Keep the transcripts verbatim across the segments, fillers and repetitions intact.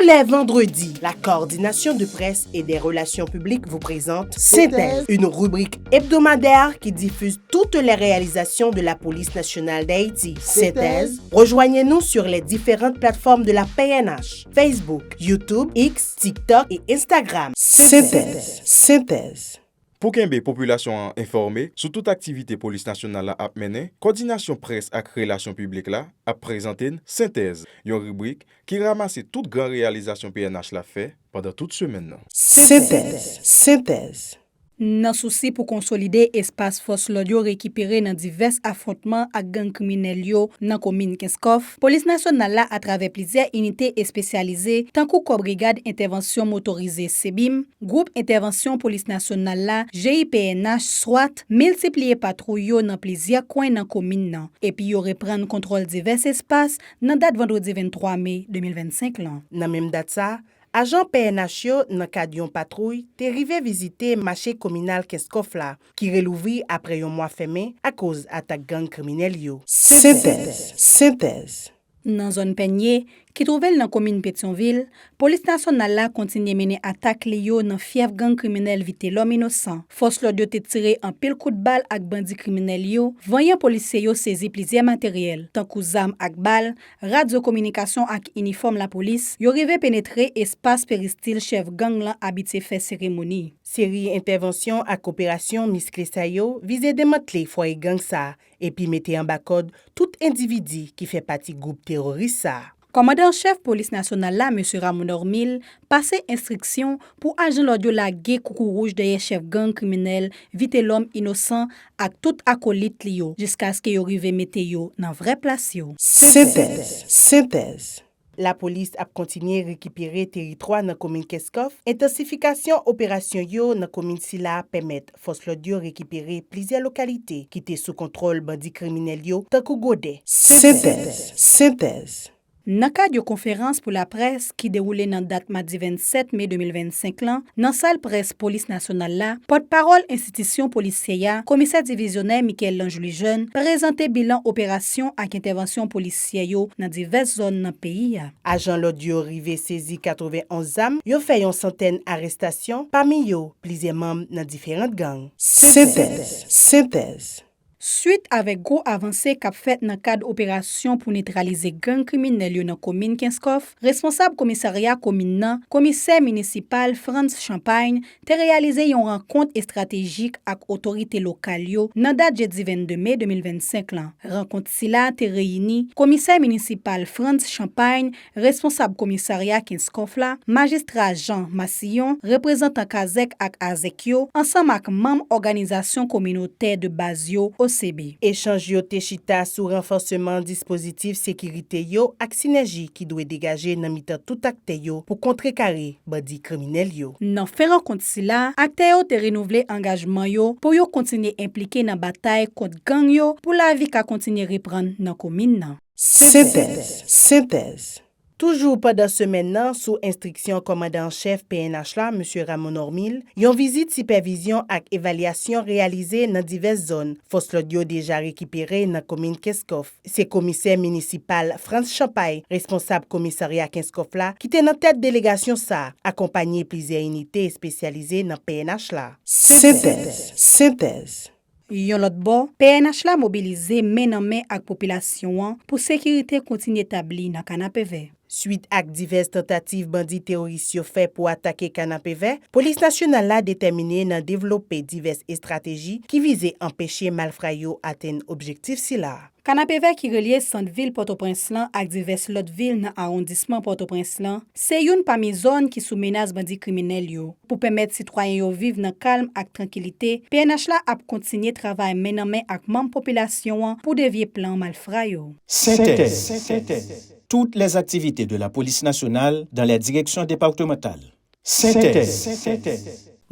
Les vendredis, la coordination de presse et des relations publiques vous présente Synthèse, une rubrique hebdomadaire qui diffuse toutes les réalisations de la Police nationale d'Haïti. Synthèse, rejoignez-nous sur les différentes plateformes de la P N H, Facebook, YouTube, X, TikTok et Instagram. Synthèse, Synthèse. Pou kenbe popilasyon an enfòme sou tout aktivite Polis Nasyonal la ap mennen, Kòdinasyon Près ak Relasyon Piblik la ap prezante n Sentèz, yon ribrik ki ranmase tout gran reyalizasyon P N H la fè pandan tout semèn nan. Sentèz, Sentèz. Nan sousi pou konsolide espas fòs lòd yo rekipere nan divès afwontman ak gang kriminèl yo nan komin Kenskòf, Polis Nasyonal la, atravè plizyè inite espesyalize, tankou Kò Brigad Entèvansyon Motorize, sebim, Gwoup Entèvansyon Polis Nasyonal la, G I P N H, swat, miltipliye patwouy yo nan plizyè kwen nan komin nan, epi yo reprann kontwòl divès espas nan dat vandredi venntwa me de mil vennsenk lan. Nan menm dat sa, ajan P N H yo, nan kad yon patwouy, te rive vizite mache kominal Kenskòf la, ki relouvri apre yon mwa fèmen akoz atak gang kriminèl yo. Sentèz, Sentèz. Nan zòn Pènye, ki twouve l nan komin Petyonvil, Polis Nasyonal la kontinye mennen atak li yo nan fyèf gang kriminèl Vitelòm Inosan. Fòs lòd yo te tire anpil kout bal ak bandi kriminèl yo, vanyan polisye yo sezi plizyè materyèl, tankou zam ak bal, radyo kominikasyon ak inifòm lapolis, yo rive penetre espas peristil chèf gang lan abitye fè seremoni. Seri entèvansyon ak operasyon miskle sa yo vize demantle fwaye gang sa, epi mete anba kòd tout endividi ki fè pati gwoup teworis sa a. Kòmandan an chèf Polis Nasyonal la, Mesye Ramon Normil, pase enstriksyon pou ajan lòd yo lage koukouwouj dèyè chèf gang kriminèl Vitelòm Inosan ak tout akolit li yo, jiskaske yo rive mete yo nan vrè plas yo. Sentèz, Sentèz. Lapolis ap kontinye rekipere teritwa nan komin Kenskòf. Entansifikasyon operasyon yo nan komin sila pèmèt fòs lòd yo rekipere plizyè lokalite ki te sou kontwòl bandi kriminèl yo, tankou Gwodè. Sentèz, Sentèz. Nan kad yon konferans pou laprès ki dewoule nan dat madi vennsèt me de mil vennsenk lan, nan sal près Polis Nasyonal la, pòtpawòl enstitisyon polisyè a, Komisè Divizyonè Michael Lange Louis Jeune, prezante bilan operasyon ak entèvansyon polisyè yo nan divès zòn nan peyi a. Ajan lòd yo rive sezi katrevenonz zam, yo fè yon santèn arestasyon, pami yo plizyè manm nan diferan gang. Sentèz, Sentèz. Swit avèk gwo avanse k ap fèt nan kad operasyon pou netralize gang kriminèl yo nan komin Kenskòf, responsab komisarya komin nan, komisè minisipal Frantz Champagne, te reyalize yon rankont estratejik ak otorite lokal yo nan dat jedi vennde me de mil vennsenk lan. Rankont sila te reyini komisè minisipal Frantz Champagne, responsab komisarya Kenskòf la, majistra Jean Massillon, reprezantan kazèk ak azèk yo, ansanm ak manm òganizasyon kominotè de baz yo, O C B. Echanj yo te chita sou ranfòseman dispozitif sekirite yo ak sinèji ki dwe degaje nan mitan tout aktè yo pou kontrekare bandi kriminèl yo. Nan fen rankont sila, aktè yo te renouvle angajman yo pou yo kontinye enplike nan batay kont gang yo pou lavi ka kontinye reprann nan komin nan. Sentèz, Sentèz. Toujou pandan semèn nan, sou enstriksyon kòmandan an chèf P N H la, Mesye Ramon Normil, yon vizit sipèvizyon ak evalyasyon reyalize nan divès zòn fòs lòd yo deja rekipere nan komin Kenskòf. Se komisè minisipal Frantz Champagne, responsab komisarya Kenskòf la, ki te nan tèt delegasyon sa a, akonpaye plizyè inite espesyalize nan P N H la. Sentèz, Sentèz. Yon lòt bò, P N H la mobilize men nan men ak popilasyon an pou sekirite kontinye tabli nan Kanapevè. Swit ak divès tantativ bandi teworis yo fè pou atake Kanapevè, Polis Nasyonal la detèmine nan devlope divès estrateji ki vize anpeche malfra yo atenn objektif sila. Kanapevè ki relye sant vil Pòtoprens lan ak divès lòt vil nan awondisman Pòtoprens lan, se youn pami zòn ki sou menas bandi kriminèl yo. Pou pèmèt sitwayen yo viv nan kalm ak trankilite, P N H la ap kontinye travay men nan men ak manm popilasyon an pou devye plan malfra yo. Synthèse. Toutes les activités de la police nationale dans les directions départementales. Synthèse.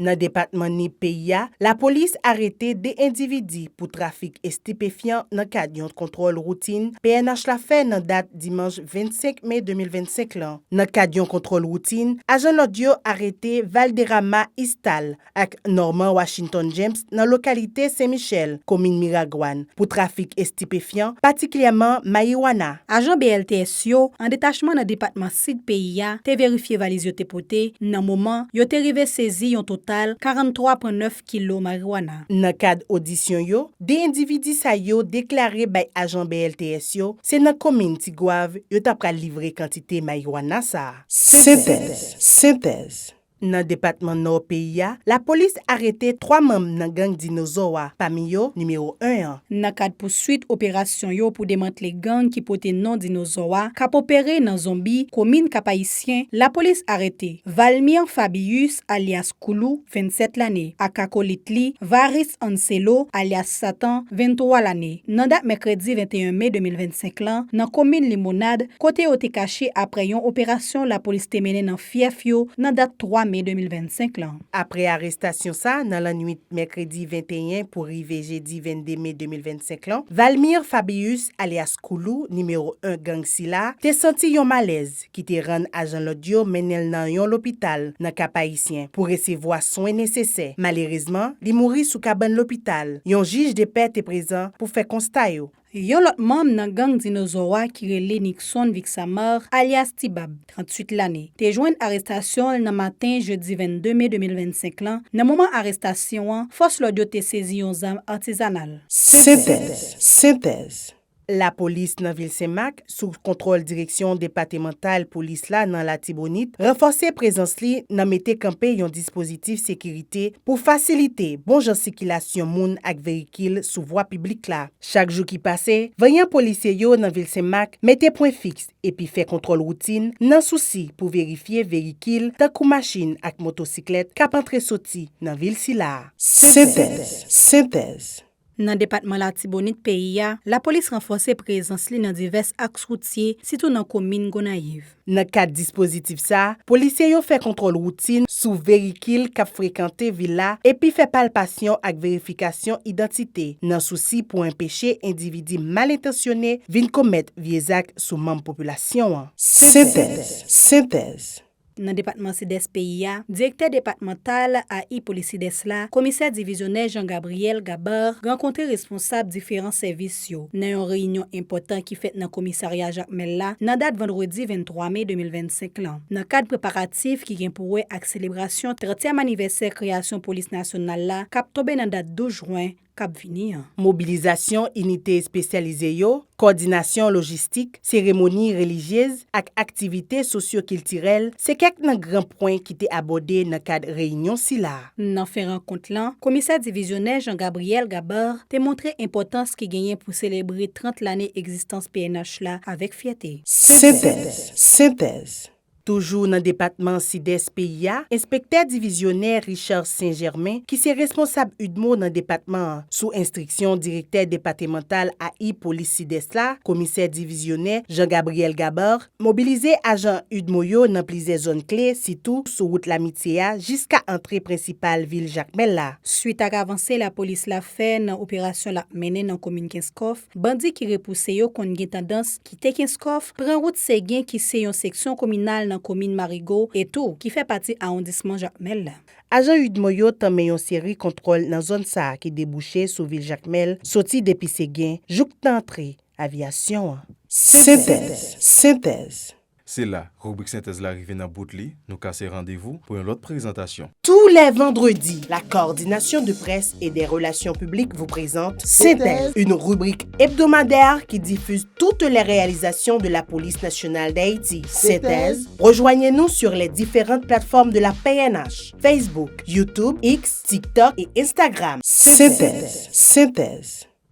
Nan depatman Nip peyi a, lapolis arete de endividi pou trafik estipefyan nan kad yon kontwòl woutin P N H la fè nan dat dimanch vennsenk me de mil vennsenk lan. Nan kad yon kontwòl woutin, ajan lòd yo arete Valderrama Istal ak Norman Washington James nan lokalite Sen Michèl, komin Miragwàn, pou trafik estipefyan, patikilyèman mariwana. Ajan B L T S yo, an detachman nan depatman Sid peyi a, te verifye valiz yo te pote nan moman yo te rive sezi yon total karanntwa pwen nèf kilo mariwana. Nan kad odisyon yo, de endividi sa yo deklare bay ajan B L T S yo se nan komin Tigwav yo ta pral livre kantite mariwana sa a. Sentèz, sentèz. Nan depatman Nò peyi a, lapolis arete twa manm nan gang Dinozò a, pami yo nimewo en an. Nan kad pouswit operasyon yo pou demantle gang ki pote non Dinozò a, k ap opere nan Zonbi, komin Kap Ayisyen, lapolis arete Valmir Fabius, alyas Koulou, vennsèt lane, ak akolit li, Varis Anselo, alyas Satan, venntwa lane, nan dat mèkredi venteyen me de mil vennsenk lan, nan komin Limonad, kote yo te kache apre yon operasyon lapolis te mennen nan fyèf yo nan dat twa me de mil vennsenk lan. Apre arestasyon sa, nan lannwit mèkredi venteyen pou rive jedi vennde me de mil vennsenk lan, Valmir Fabius, alyas Koulou, nimewo en gang sila, te santi yon malèz ki te rann ajan lòd yo mennen l nan yon lopital nan Kap Ayisyen pou resevwa swen nesesè. Malerezman, li mouri sou kabann lopital. Yon jij de pè te prezan pou fè konsta yo. Yon lòt manm nan gang Dinozò a ki rele Nixon Vixamar, alyas Tibab, trantuit lane, te jwenn arestasyon l nan maten jedi vennde me de mil vennsenk lan. Nan moman arestasyon an, fòs lòd yo te sezi yon zam atizanal. Sentèz, sentèz. Lapolis nan vil Senmak, sou kontwòl Direksyon Depatmantal Polis la nan Latibonit, ranfòse prezans li nan mete kanpe yon dispozitif sekirite pou fasilite bon jan sikilasyon moun ak veyikil sou vwa piblik la. Chak jou ki pase, vanyan polisye yo nan vil Senmak mete pwen fiks epi fè kontwòl woutin nan sousi pou verifye veyikil tankou machin ak motosiklèt k ap antre soti nan vil sila a. Sentèz, sentèz. Nan depatman Latibonit peyi a, lapolis ranfòse prezans li nan divès aks woutye, sitou nan komin Gonayiv. Nan kad dispozitif sa a, polisye yo fè kontwòl woutin sou veyikil k ap frekante vil la epi fè palpasyon ak verifikasyon idantite, nan sousi pou anpeche endividi mal entansyone vin komèt vye zak sou manm popilasyon an. Sentèz, sentèz. Nan depatman Sidès peyi a, direktè depatmantal A I Polis Sidès la, komisè divizyonè Jean Gabriel Gabar, rankontre responsab diferan sèvis yo nan yon reyinyon enpòtan ki fèt nan komisarya Jakmèl la nan dat vandredi venntwa me de mil vennsenk lan, nan kad preparatif ki gen pou wè ak selebrasyon trantyèm anivèsè kreyasyon polis nasyonal la k ap tonbe nan dat douz jwen k ap vini an. Mobilizasyon inite espesyalize yo, kòdinasyon lojistik, seremoni relijyez ak aktivite sosyokiltirèl se kèk nan gran pwen ki te abòde nan kad reyinyon sila. Nan fen rankont lan, komisè divizyonè Jean Gabriel Gabar te montre enpòtans ki genyen pou selebre trant lane egzistans P N H la avèk fyète. Sentèz, sentèz. Toujou nan depatman Sidès peyi a, enspektè divizyonè Richard Saint Germain, ki se responsab udmo nan depatman an, sou enstriksyon direktè depatmantal A I Polis Sidès la, komisè divizyonè Jean Gabriel Gabar, mobilize ajan udmo yo nan plizyè zòn kle, sitou sou wout Lamitye a, jiska antre prensipal vil Jakmèl la. Swit ak avanse lapolis la fè nan operasyon l ap mennen nan komin Kenskòf, bandi ki repouse yo konn gen tandans kite Kenskòf, pran wout Segen ki se yon seksyon kominal nan komin Marigo e tou ki fè pati awondisman Jakmèl la. Ajan udmo yo tanmen yon seri kontwòl nan zòn sa a ki debouche sou vil Jakmèl, soti depi Segen jouk nan antre aviyasyon an. Sentèz, sentèz. Se la, ribrik Sentèz la rive nan bout li, nou kase randevou pou yon lòt prezantasyon. Tous les vendredis, la coordination de presse et des relations publiques vous présente Synthèse, une rubrique hebdomadaire qui diffuse toutes les réalisations de la Police nationale d'Haïti. Synthèse, rejoignez-nous sur les différentes plateformes de la P N H, Facebook, YouTube, X, TikTok et Instagram. Synthèse, Synthèse.